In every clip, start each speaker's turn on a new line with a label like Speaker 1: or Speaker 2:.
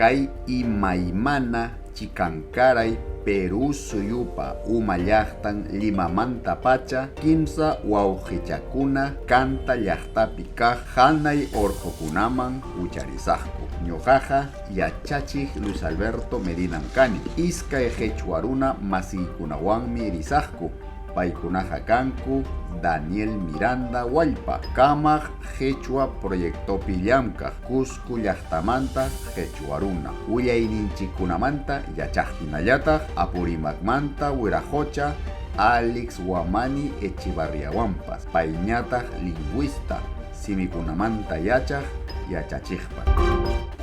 Speaker 1: Kay imaymana chikankaray Perú suyupa uma llaqtan Limamantapacha kimsa wawqichakuna Canta llaqtapi kaq hanay urqukunaman wicharisaqku. Ñuqaqa yachachiq Luis Alberto Medinam kani. Iskay qhichwa runa masiykunawanmi risaqku. Paykunaqa kanku Daniel Miranda Wallpa, kamaq qhichwa proyectopi llamkaq, Cusco llaqtamanta qhichwa runa, willayninchikkunamanta yachaq. Hinallataq Apurímacmanta Wiraqocha Alex Wamani Echevarriawanpas, payñataq lingüista, simikunamanta yachaq, yachachiqpas.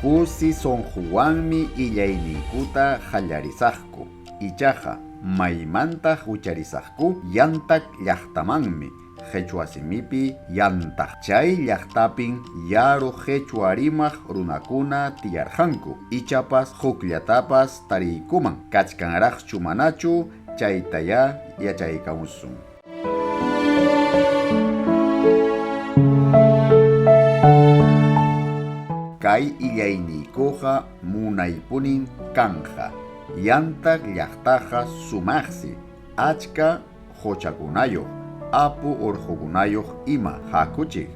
Speaker 1: Kusi sunquwanmi illayniykuta qallarisaqku. Ichaqa, maymantaq wicharisaqku? Yantak llaqtamanmi, qhichwa simipi yantaq. Chay llaqtapin yaru qhichwa rimaq runakuna tiyarqanku. Ichapas hukllatapas tariykuman. Kachkanraqchu manachu chaytayá yachaykamusun. Kay illayniykuqa munaypunin kanqa. Yantaq llaqtaqa sumaqsi, achka quchakunayuq, apu urqukunayuq ima. Hakuchik.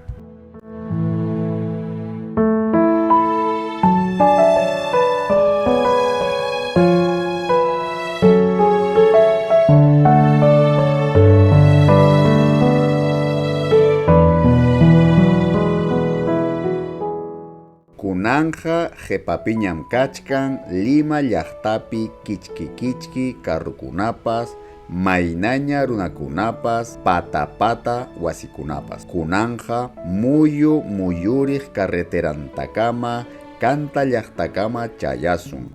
Speaker 1: Kunanqa qhipapiñam kachkan Lima llaqtapi kichki kichki carrukunapas, maynaña runakunapas, pata pata wasikunapas. Kunanqa muyu muyuriq carreterantakama Canta llaqtakama chayasun.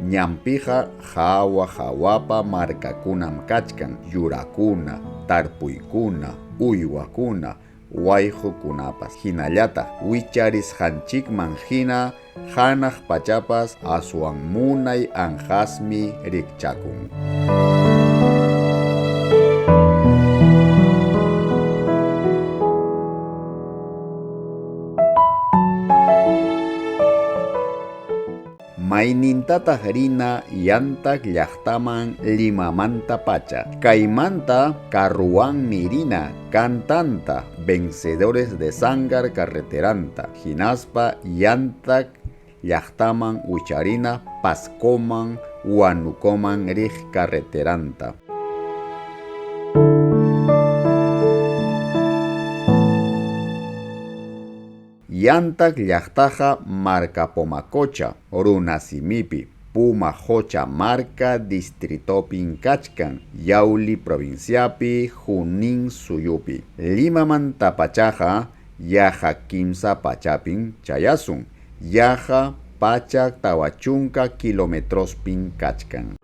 Speaker 1: Ñanpiqa hawa hawapa markakunam kachkan, yurakuna, tarpuykuna, uywakuna, wayqukunapas. Hinallataq wicharisqanchikman hina hanaq pachapas aswan munay anqasmi rikchakun. Maynintataq rina Yantaq llaqtaman Limamantapacha. Kaymanta carruwanmi rina Cantanta, Vencedores de Sangar carreteranta, hinaspa Yantaq llaqtaman wicharina Pascoman, Huánucoman riq carreteranta. Yantaq llaqtaqa Marcapomacocha, runasimipi, Puma Qocha marka distritopin kachkan, Yauli provinciapi, Junín suyupi. Limamantapachaqa yaqa kimsa pachapin chayasun, yaqa 140 kilometrospin kachkan.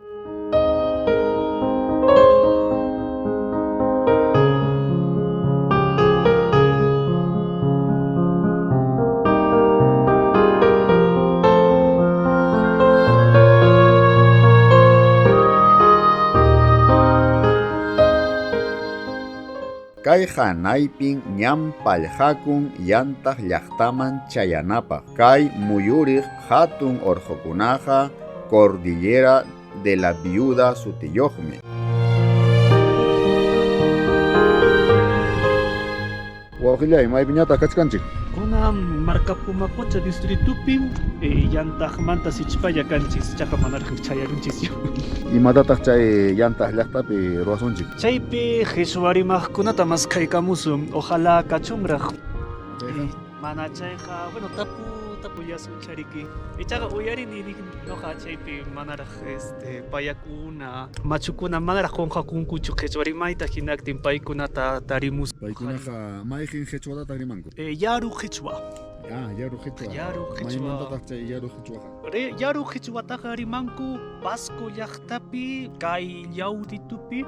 Speaker 1: Kay hanaypin ñan pallqakun Yantaq llaqtaman chayanapaq. Kay muyuriq hatun urqukunaqa Cordillera de la Viuda sutiyuqmi.
Speaker 2: Wawqillay, maypiñataq kachkanchik?
Speaker 3: Kunan Marcapomacocha distritupim Yantaqmanta sichpalla kanchis, ichaqa manaraq chayarunchischu.
Speaker 2: Imatataq chay Yantaq llaqtapi ruwasunchik?
Speaker 3: Chaypi qhichwa rimaqkunata maskhaykamusun, ojalá kachunraq. Mana chayqa, bueno, tapu tapullasuncha riki. Ichaqa uyarini noqa chaypi manaraq este payakuna, machukuna manaraq qunqakunkuchu qhichwa rimayta hinaqtin paykunata tarimus.
Speaker 2: Paykunaqa mayqin qhichwatataq rimanku?
Speaker 3: Yaru qhichwa.
Speaker 2: Ah, yaru qhichwa.
Speaker 3: Yaru qhichwa.
Speaker 2: Maymantataq chay yaru qhichwaqa?
Speaker 3: Yaru qhichwataqa rimanku Pasco llaqtapi, kay Llawritupi,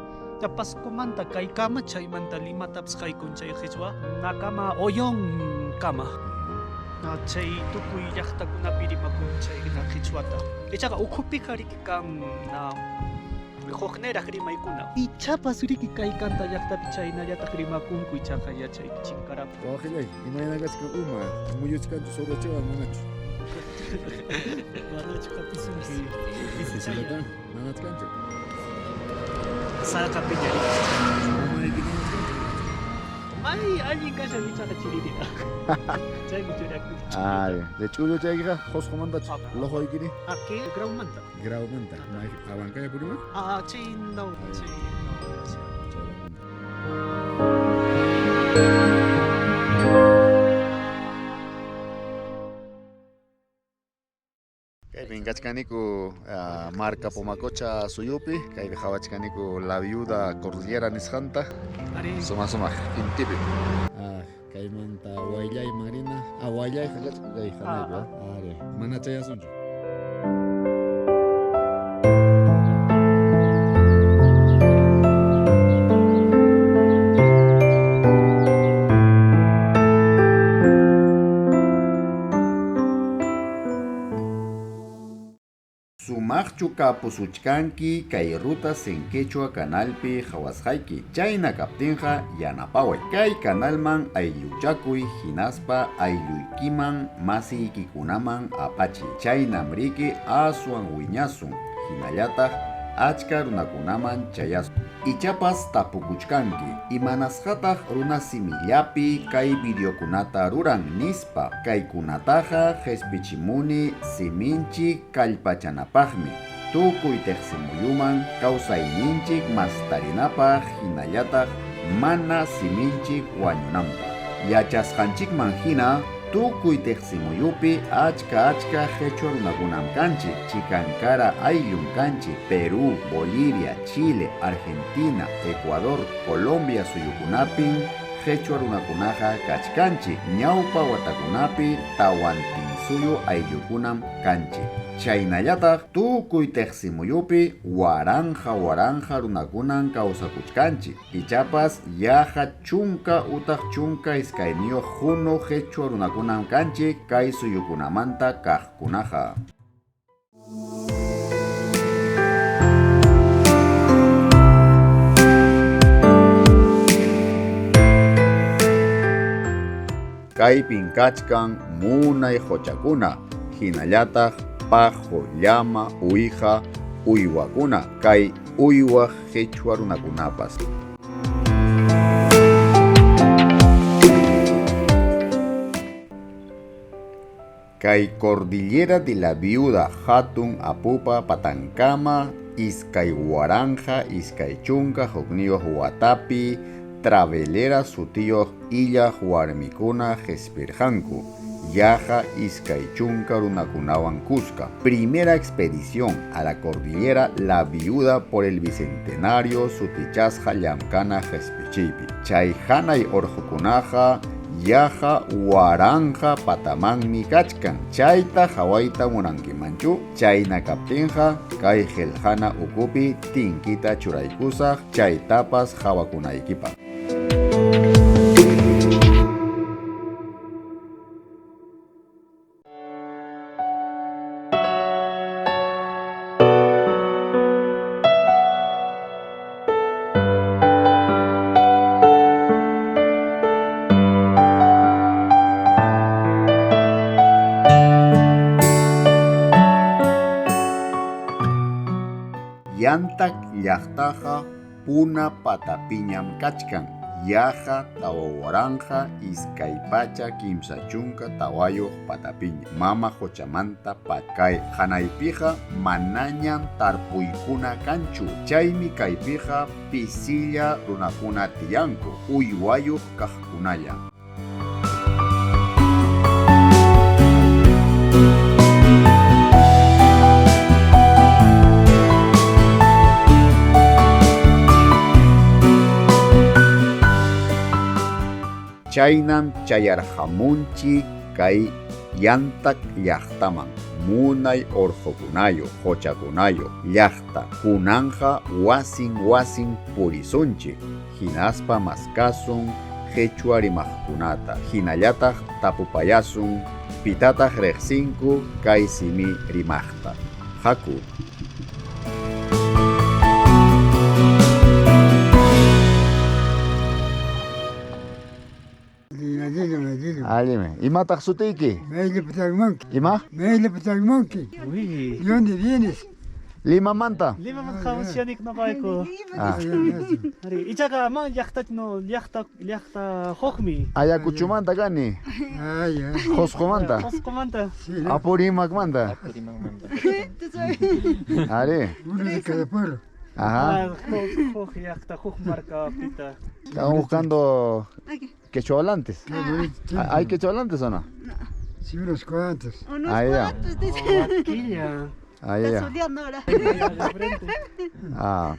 Speaker 3: Pascomanta kaykama, chaymanta Limatapas haykun chay qhichwa, nakama Oyonkama. Chay tukuy llaqtakunapi rimakun chay qhichwata. Ichaqa ukhupiqa riki kan na Hukniraq rimaykuna. Ichapas riki kay Canta llaqtapi chaynallataq rimakunku, ichaqa yachay chinkarapun.
Speaker 2: Wawqillay, imayna kachkan uma? Muyuchkanchu suruchiwan manachu?
Speaker 3: Manachu hapisunki?
Speaker 2: Pisillatan nanachkanchu?
Speaker 3: Salqapiña riki.
Speaker 2: Umayki nanachkanchu manachu?
Speaker 3: May allin kashan ichaqa chiririna. Chaymi churakuni.
Speaker 2: Ay, de ch'ulluchaykiqa Qusqumantachu? Loqoykiri?
Speaker 3: Aquí Graumanta.
Speaker 2: Graumanta. May Abancaya purimaq?
Speaker 3: Ah, chay no, chay no.
Speaker 2: Chayramanta. Kaypin kachkaniku marka Pomacocha suyupi, kaypi qhawachkaniku La Viuda Cordillera nisqanta.
Speaker 3: Ari.
Speaker 2: Suma sumaq intipi. Ah, kaymanta Wayllayman rina. Ah, Wayllayqa kachkan kay hanaypi, ah. Ari, mana chayasunchu.
Speaker 1: Sumaqchu kapusuchkanki kay Rutas en Quechua canalpi qhawasqayki. Chayna kaptinqa yanapaway. Kay canalman aylluchakuy hinaspa aylluykiman masiykikunaman apachiy. Chaynam riki aswan wiñasun hinallataq achka runakunaman chayasun. Ichapas tapukuchkanki, imanasqataq runa simillapi kay videokunata ruran nispa. Kaykunataqa qhispichimuni siminchik kallpachanapaqmi. Tukuy tiqsimuyuman kawsayninchik mastarinapaq hinallataq mana siminchik wañunanpaq. Yachasqanchikman hina tukuy tiqsimuyupi achka achka qhichwa runakunam kanchik, chikankara ayllum kanchik, Perú, Bolivia, Chile, Argentina, Ecuador, Colombia suyukunapin qhichwa runakunaqa kachkanchik, ñawpa watakunapi tawantinsuyu ayllukunam kanchik. Chaynallataq tukuy tiqsimuyupi waranqa waranqa runakunan kawsakuchkanchik. Ichapas yaqa chunka utaq chunka iskayniyuq hunu qhichwa runakunam kanchik kay suyukunamanta kaqkunaqa. Kaypin kachkan munay quchakuna, hinallataq paqu, llama, uwiha, uywakuna, kay uywaq qhichwa runakunapas. Kay Cordillera de la Viuda hatun apupa patankama 2021 watapi travelera sutiyuq illaq warmikuna qhispirqanku yaqa 20 runakunawan kuska. Primera expedición a la Cordillera La Viuda por el Bicentenario sutichasqa llamkana qhispichiypi. Chay hanay urqukunaqa yaqa waranqa patamanmi kachkan. Chayta qhawayta munankimanchu? Chayna kaptinqa kay qillqana ukupi tinkita churaykusaq chaytapas qhawakunaykipaq. Yantak llaqtaqa Puna patapiñam kachkan, yaqa 4234 patapiña, mama quchamanta kay hanaypiqa manañam tarpuykuna kanchu, chaymi kaypiqa pisilla runakuna tiyanku, uywayuq kaqkunalla. Chaynam chayarqamunchik kay Yantak llaqtaman, munay urqukunayo, quchakunayo llaqta. Kunanqa wasin wasin purisunchik, hinaspa maskasun qhichwa rimaqkunata, hinallataq tapupayasun pitataq riqsinku kay simi rimaqta. Haku.
Speaker 4: Allinmi,
Speaker 2: Allimi. Imataq sutiyki?
Speaker 4: Mayllapatagmanki.
Speaker 2: Ima?
Speaker 4: Mayllapatagmanki.
Speaker 3: Uy.
Speaker 4: ¿De dónde vienes?
Speaker 2: Limamanta.
Speaker 3: Limaman hamushanik noqayku.
Speaker 2: Ah.
Speaker 3: Ari, ichaqa man llaqtach no llaqta llaqta huqmi.
Speaker 2: Ayacuchumanta kani.
Speaker 4: Ay, ay.
Speaker 2: Qusqumanta.
Speaker 3: Qusqumanta.
Speaker 4: Sí, ¿no?
Speaker 2: Apurímacmanta. Ari.
Speaker 4: Uno de cada pueblo.
Speaker 2: Ajá.
Speaker 3: Ah, Huk huk llaqta huk markapita.
Speaker 2: Estamos buscando quechuahablantes.
Speaker 4: Qué bonito tiempo.
Speaker 2: ¿Hay quechuahablantes o no?
Speaker 4: Sí, unos cuantos.
Speaker 5: Unos
Speaker 2: Ah, ya.
Speaker 5: cuantos, dice.
Speaker 3: Waquilla.
Speaker 2: Ah, ya,
Speaker 5: Está
Speaker 2: ya.
Speaker 5: soleando ahora.
Speaker 3: De frente.
Speaker 2: Ah.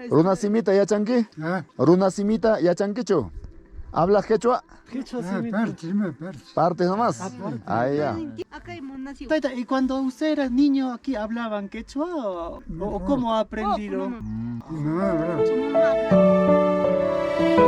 Speaker 2: Runa simita yachanki?
Speaker 4: Ah,
Speaker 2: Runa simita yachankichu? ¿Hablas quechua?
Speaker 3: Quechua
Speaker 4: ah,
Speaker 3: simita.
Speaker 4: partes, más partes.
Speaker 2: Partes nomás. Ah, ya.
Speaker 5: Acá hay monacio.
Speaker 3: Taita, ¿y cuando usted era niño aquí hablaban quechua o cómo ha aprendido?
Speaker 4: Mi mamá hablaba.
Speaker 5: Su mamá habla.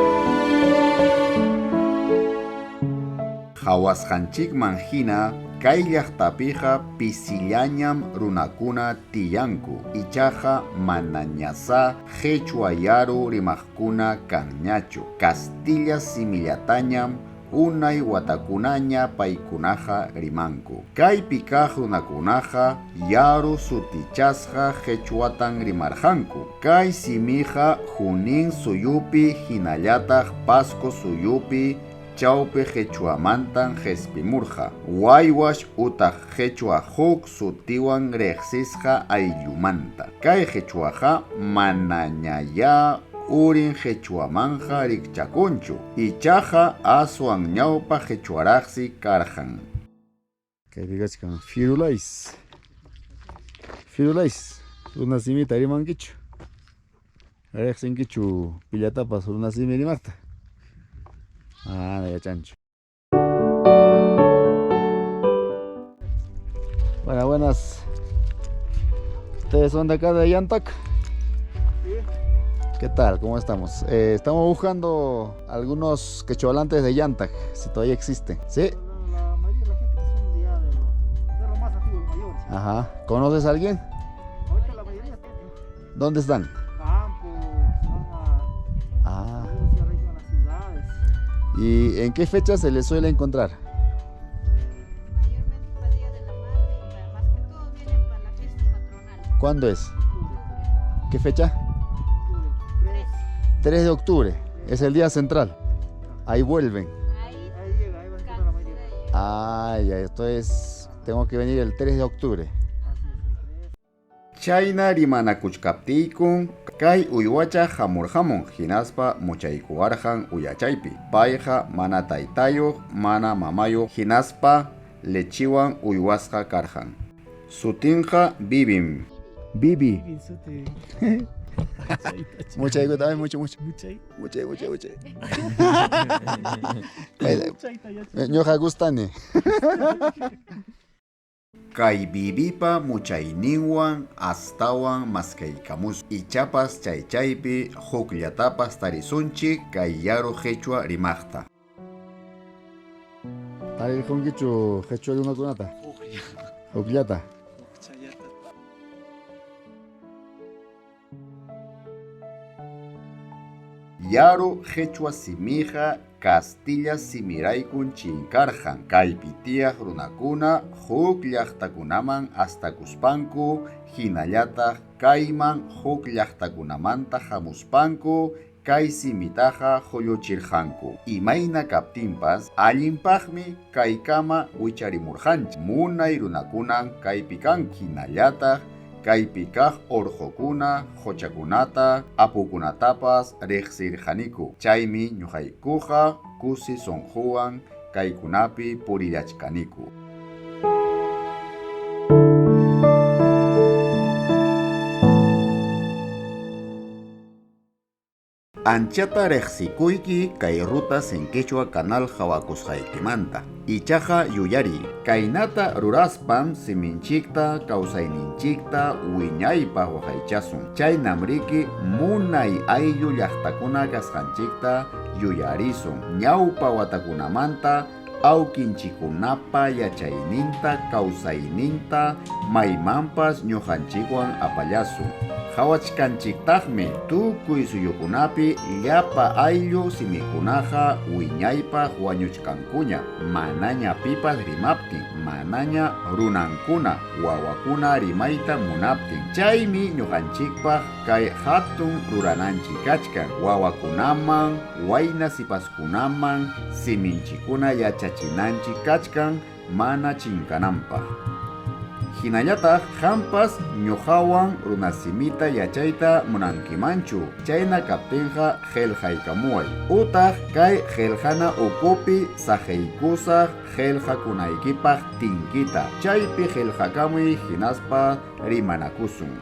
Speaker 1: Qhawasqanchikman hina kay llaqtapiqa pisillañam runakuna tiyanku, ichaqa manañasá qhichwa yaru rimaqkuna kanñachu. Castilla simillatañam unay watakunaña paykunaqa rimanku. Kaypi kaq runakunaqa yaru sutichasqa qhichwatan rimarqanku. Kay simiqa Junín suyupi hinallataq Pasco suyupi chawpi qhichwamantan qispimurqa. Waywash utaq qhichwa huk sutiwan riqsisqa ayllumanta. Kay qhichwaqa manañayá urin qhichwamanqa rikchakunchu, ichaqa aswan ñawpa qhichwaraqsi karqan.
Speaker 2: Kaypi kachkan Firulais. Firulais, runa simita rimankichu? Riqsinkichu pillatapas runa simi rimaqta? Ah, yachanchu. Bueno, buenas. ¿Ustedes son de acá de Yantac? ¿Qué tal? ¿Cómo estamos? Estamos buscando algunos quechuahablantes de Yantac, si todavía existen. ¿Sí?
Speaker 3: La mayoría de la gente que son de allá de los más antiguos, mayores.
Speaker 2: Ajá. ¿Conoces a alguien?
Speaker 3: Ahorita la mayoría está en
Speaker 2: ¿Dónde están?
Speaker 3: campos, van a,
Speaker 2: Ah.
Speaker 3: algunos se arreglan a las ciudades.
Speaker 2: ¿Y en qué fecha se les suele encontrar?
Speaker 5: Mayormente para Día de la Madre y para, más que todo vienen para la fiesta patronal.
Speaker 2: ¿Cuándo es?
Speaker 3: Octubre,
Speaker 2: ¿Qué fecha?
Speaker 3: octubre, 3.
Speaker 2: 3 de octubre. Es el día central. Ahí vuelven.
Speaker 5: Ahí
Speaker 3: Ahí llega, ahí va a estar la mayoría.
Speaker 2: Ah, ya, esto es... Tengo que venir el 3 de octubre.
Speaker 3: Así es, el 3.
Speaker 1: Chayna rimanakuchkaptiykun kay uywacha hamurqamun hinaspa muchaykuwarqan uyachaypi. Payqa mana taytayuq, mana mamayuq hinaspa lechiwan uywasqa karqan. Sutinqa Bibim.
Speaker 2: Bibi.
Speaker 3: Bien, suti.
Speaker 2: Muchaykuta, ay, mucho, mucho.
Speaker 3: Muchay,
Speaker 2: Muchay, muchay, muchay.
Speaker 3: muchayta yachay.
Speaker 2: Ñuqa gustani.
Speaker 1: Kay Bibipa muchayninwan astawan maskaykamus. Ichapas chaychaypi hukllatapas tarisunchik kay yaru qhichwa rimaqta.
Speaker 2: Tarirqunkichu qhichwa runakunata? Hukllata.
Speaker 3: Chayata.
Speaker 1: Yaru qhichwa simiqa Castilla simiraykun chinkarqan. Kaypi tiyaq runakuna huk llaqtakunaman astakuspanku hinallataq kayman huk llaqtakunamanta hamuspanku kay simitaqa qulluchirqanku. Imayna kaptinpas allinpaqmi kaykama wicharimurqanchik. Munay runakunan kaypi kanku hinallataq kaypi kaq urqukuna, quchakunata, apukunatapas riqsirqaniku. Chaymi ñuqaykuqa kusi sunquwan kaykunapi purillachkaniku. Anchata riqsikuyki kay Rutas en Quechua canal hawakusqaykimanta. Ichaqa yuyariy, kaynata ruraspam siminchikta, kawsayninchikta wiñaypaq waqaychasun. Chaynam riki munay ayllu llaqtakuna kasqanchikta yuyarisun. Ñawpa watakunamanta awkinchikkunapa yachayninta, kawsayninta maymanpas ñuqanchikwan apallasun. Qhawachkanchiktaqmi tukuy suyukunapi llapa ayllu simikunaqa wiñaypaq wañuchkankuña, manaña pipas rimaptin, manaña runankuna, wawakuna rimayta munaptin. Chaymi ñuqanchikpaq kay hatun rurananchik kachkan, wawakunaman, wayna sipaskunaman siminchikuna yachachinanchik kachkan mana chinkananpaq. Hinallataq qampas ñuqawan runasimita yachayta munankimanchu, chayna kaptinqa qillqaykamuway. Utaq kay qillqana ukupi saqiykusaq qillqakunaykipaq tinkita, chaypi qillqakamuy hinaspa rimanakusun.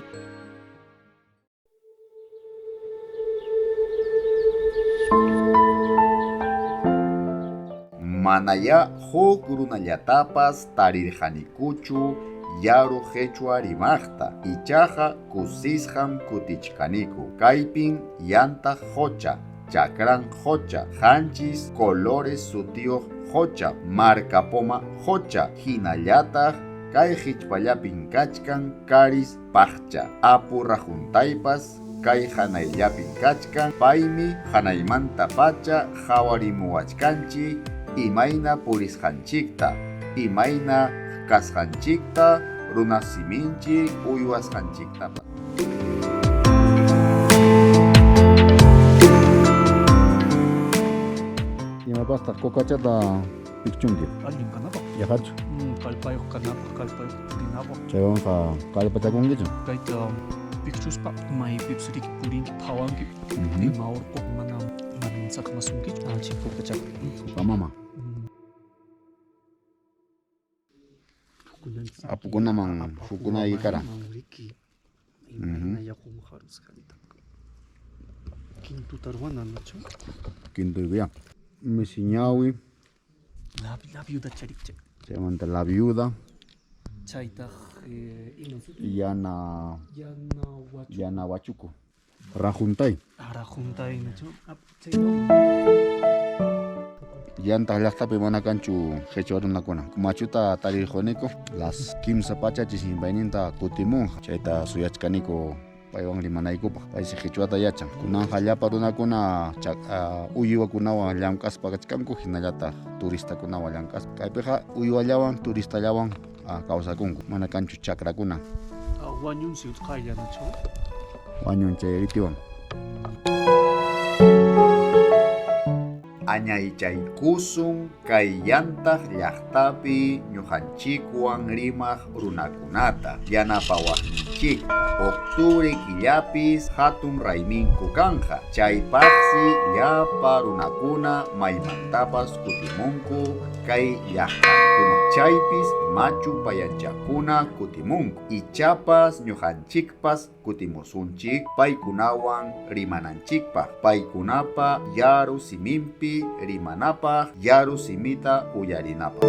Speaker 1: Manayá huk runallatapas tarirqanikuchu yaru qichwa rimaqta, ichaqa kusisqam kutichkaniku. Kaypin Yanta Qocha, Chakran Qocha, Qanchis Colores sutiyuq qocha, Marcapoma Qocha, hinallataq kay hichpallapin kachkan Karis Paqcha, Apu Rajuntaypas kay hanayllapin kachkan, paymi hanaymantapacha qhawarimuwachkanchik imayna purisqanchikta, imayna kasqanchikta, runasiminchik uywasqanchiktapas.
Speaker 2: Imapaqtaq kukachata pikchunki?
Speaker 3: Allin kanapaq.
Speaker 2: Yaqachu?
Speaker 3: Kallpayuq kanapaq, kallpayuq purinapaq.
Speaker 2: Chaywanqa kallpachakunkichu?
Speaker 3: Kayta pikchuspa maypipas riki purinki, phawanki, ima urqu mana saqmasunkichu. Chay kukachaqa.
Speaker 2: Kuka mama. Apukunaman hukunayki karan.
Speaker 3: Riki. Imayna yaqum harusqanta. Kintuta ruwana, nachu?
Speaker 2: Kintuykuya. Misiñawi.
Speaker 3: La viuda charikcha.
Speaker 2: Chaymanta la viuda.
Speaker 3: Chaytaq ima suti?
Speaker 2: Yana
Speaker 3: Yana Huachuco.
Speaker 2: Yana Huachuco. Rajuntay.
Speaker 3: Rajuntay, nachu?
Speaker 2: Yanta llaqtapi mana kanchu qichwa runakuna. Machuta tarirquniku las kimsa pacha chisinpayninta kutimunqa. Chayta suyachkaniku paywan rimanaykupaq. Paysi qichwata yachan. Kunanqa llapa runakuna uywakunawan llamk'aspa kachkanku, hinallataq turistakunawan llamk'aspa. Kaypiqa uywallawan turistallawan kawsakunku. Mana kanchu chakrakuna.
Speaker 3: Wañunsi utqaylla, nachu?
Speaker 2: Wañun chay ritiwan.
Speaker 1: Añaychaykusun kay Yantaq llaqtapi ñuqanchikwan rimaq runakunata yanapawaqninchikta. Octubre killapis hatun rayminku kanja. Chaypaqsi llapa runakuna maymantapas kutimunku kay llaqtankuman. Chaypis machu payanchakuna kutimunku. Ichapas ñuqanchikpas kutimusunchik paykunawan rimananchikpaq, paykunapa yaru siminpi rimanapaq, yaru simita uyarinapaq.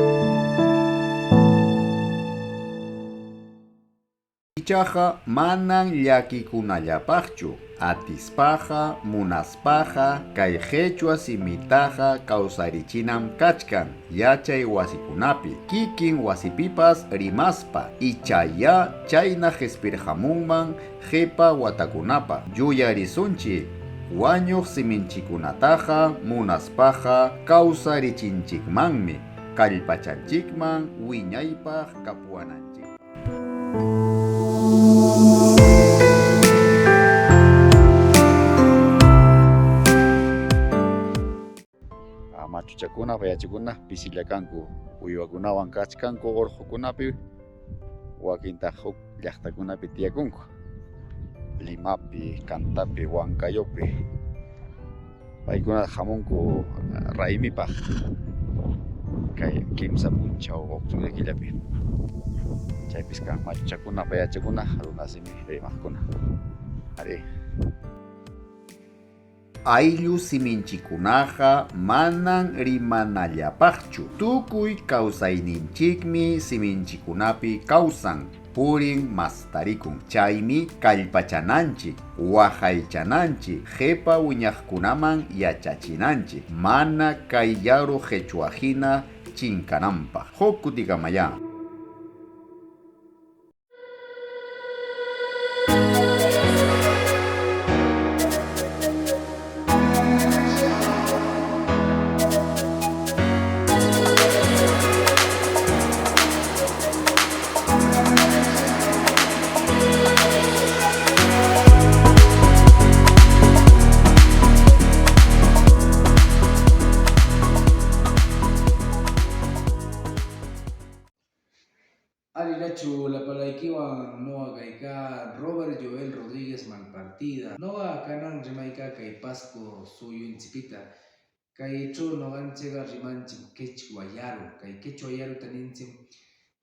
Speaker 1: Ichaqa manan llakikunallapaqchu, atispaqa, munaspaqa, kay qichwa simitaqa kawsarichinam kachkan yachay wasikunapi, kikin wasipipas rimaspa, ichaya chayna qispirqamunman qipa watakunapaq. Yuyarisunchik, wañuq siminchikunataqa munaspaqa kawsarichinchikmanmi, kallpachanchikman wiñaypaq kapuwananchik.
Speaker 2: Machuchakuna, payachakuna pisillakanku uywakunawan kachkanku urqukunapi, wakintaq huk llaqtakunapi tiyakunku. Limapi, Cantapi, Huancayopi. Paykuna hamunku raymipaq kay kimsa p'unchaw octubre killapi. Chaypis kan machuchakuna, payachakuna, runasimi rimaqkuna. Ari.
Speaker 1: Ayllu siminchikunaqa manan rimanallapaqchu. Tukuy kawsayninchikmi siminchikunapi kawsan, purin mastarikun. Chaymi kallpachananchik, waqaychananchik, qipa wiñaqkunaman yachachinanchik, mana kay yaru qichwa hina chinkananpaq. Huk kutikamayá.
Speaker 6: Pachachu lapalaykiwan nuqa kaykaa Robert Joel Rodríguez Malpartida. Nuqa kanan rimaykaa kay Pasco suyunchikpita. Kaychu nuqanchikqa rimanchik quechua yaru. Kay quechua yaruta ninchik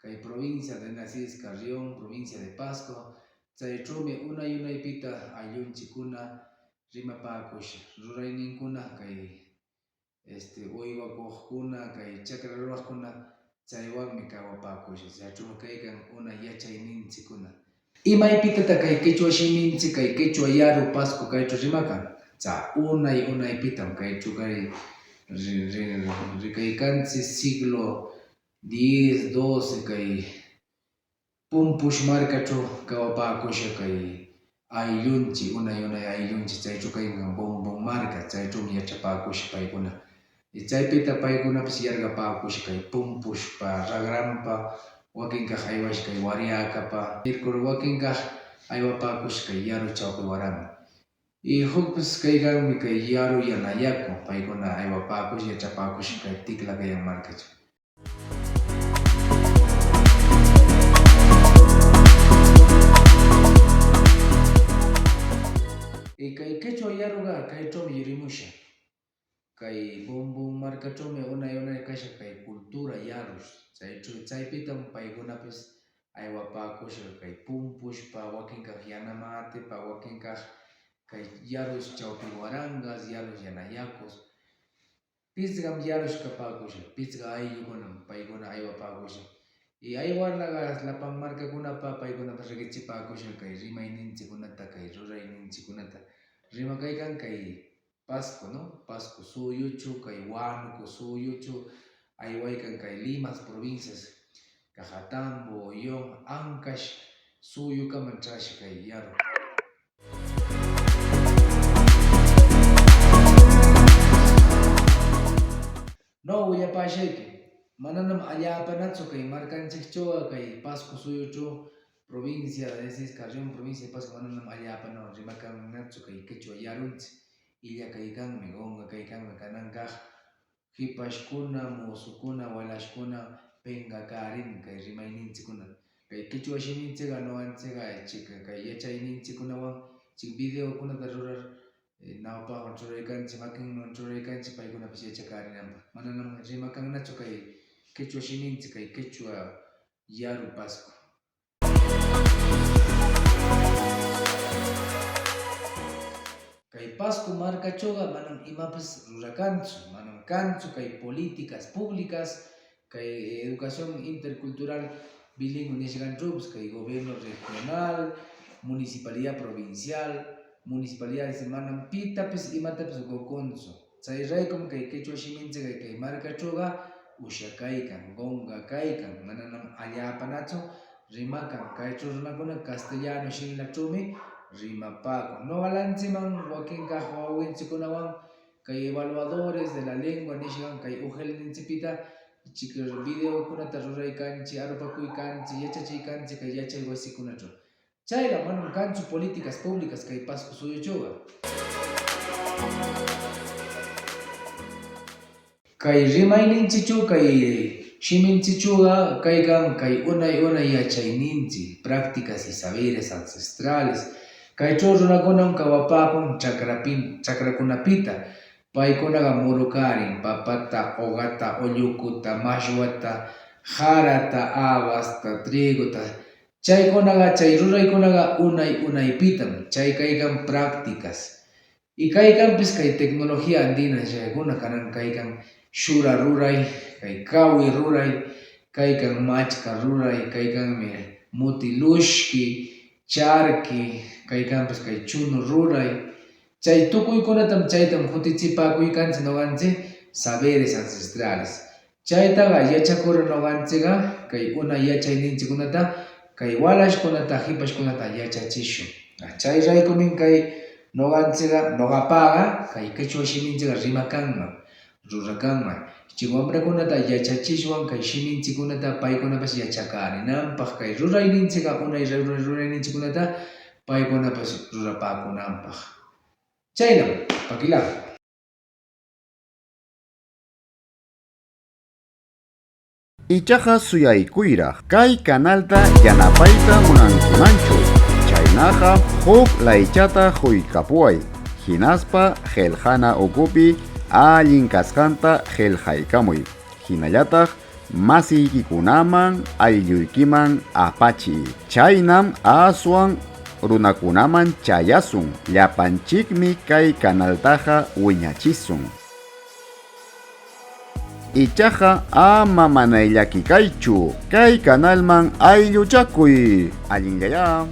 Speaker 6: kay provincia de Nacides Carrión, provincia de Pasco. Chaychumi unay unaypita ayllunchikkuna rimapaakusha rurayninkuna kay este uywakuqkuna kay chakra ruraqkuna chaywanmi kawapaakusha chaychumi kaykan unay yachayninchikkuna. Imaypitataq kay quechua shiminchik kay quechua yaru Pasco kaychu rimakan? Cha unay unaypitam kaychu kay rikaykanchik siglo diez, doce kay Pumpush markachu kawapaakusha kay ayllunchik unay unay ayllunchik chaychu kaykan Bombón marka chaychumi yachapaakusha paykuna y chaypita paykunapis yargapaakusha kay Pumpushpa ragranpa wakin kaq aywasha kay Wariacapa nirkur wakin kaq aywapaakusha kay Yaru Chawpi Waraman y hukpis kaykanmi kay Yaru Yanayaku paykuna aywapaakusha yachapaakusha kay Ticlacayán markachu. Y kay quechua yaruqa kaychumi yurimusha. Kay Bombón markachumi unay unay kasha kay cultura yarus. Chaychu chaypitam paykunapis aywapaakusha kay Pumpushpa, wakin kaq Yanamatepa, wakin kaq kay yarus Chawpi Warangas, yarus Yanayacos. Pitsqam yarush kapaakusha, pitsqa ayllukunam paykuna aywapaakusha. Y aywarnaqa lapan markakunapa paykunapas riqichipaakusha kay rimayninchikkunata, kay rurayninchikkunata. Rimakaykan kay Pasco, no? Pasco suyuchu, kay Huánuco suyuchu, aywaykan kay Limas provincias, Cajatambo, Oyón, Ancash suyukaman chasha kay yaru. No willapashayki, mananam allaapanatsu kay markanchikchawqa kay Pasco suyuchaw provincia de Carrión provincia de Pasco mananam allaapanaw rimakannatsu kay quechua yarunchik illakaykanmi qunqakaykanmi kanan kaq hipashkuna, musukuna, walashkuna pinqakaarin kay rimayninchikkuna. Kay quechua shiminchikqa nuqanchikqa chik kay yachayninchikkunawan chik videokunata rurar nawpaqman churaykanchik, makinman churaykanchik paykunapis yachakaarinanpaq. Mananam rimakannachu kay quechua shiminchik kay quechua yaru Pasco. Kay Pasco markachawqa manam imapis rurakantsu, manam kantsu kay políticas públicas, kay educación intercultural bilingüe nishqanchawpis kay gobierno regional, municipalidad provincial, municipalidades manam pitapis imatapis qukuntsu. Chayraykum kay quechua shiminchik kay markachawqa ushakaykan, qunqakaykan, mananam allaapanatsu rimakan. Kaychaw runakuna castellano shimillachawmi rimapaakun. Nuqalanchikman wakin kaq wawinchikkunawan kay evaluadores de la lengua nishqan kay UGELninchikpita chik videokunata ruraykanchik, arupakuykanchik, yachachiykanchik kay yachay wasikunachaw. Chayla manam kantsu políticas públicas kay Pasco suyuchawqa. Kay rimayninchikchaw kay shiminchikchawqa kaykan kay unay unay yachayninchik, prácticas y saberes ancestrales. Kaychaw runakunam kawapaakun chakrakunapita. Paykunaqa murukaarin papata, uqata, ullukuta, mashwata, harata, habasta, triguta. Chaykunaqa chay ruraykunaqa unay unaypitam. Chay kaykan prácticas. Y kaykanpis kay tecnología andina chaykuna kanan kaykan shura ruray, kay kawi ruray, kaykan machka ruray, kaykanmi muti lushki, charki, kaykanpis kay chunu ruray. Chay tukuykunatam chaytam hutichipaakuykanchik nuqanchik saberes ancestrales. Chaytaqa yachakur nuqanchikqa kay unay yachayninchikkunata kay walashkunata hipashkunata yachachishun. Chayraykumin kay nuqanchikqa nuqapaqa kay quechua shiminchikqa rimakanman, rurakanman. Chay wamrakunata yachachishwan kay shiminchikkunata paykunapas yachakaarinanpaq kay rurayninchikqa unay rurayninchikkunata paykunapas rurapaakunanpaq. Chaynam, pakilaq.
Speaker 1: Ichaqa suyaykuyraq kay kanalta yanapayta munankimanchu. Chaynaqa huk laychata huykapuway. Hinaspa qillqana ukupi allin kasqanta qillqaykamuy. Hinallataq masiykikunaman aylluykiman apachiy. Chaynam aswan runakunaman chayasun. Llapanchikmi kay kanaltaqa wiñachisun. Ichaqa ama manayllakikaychu. Kay kanalman aylluchakuy. Allinllayá.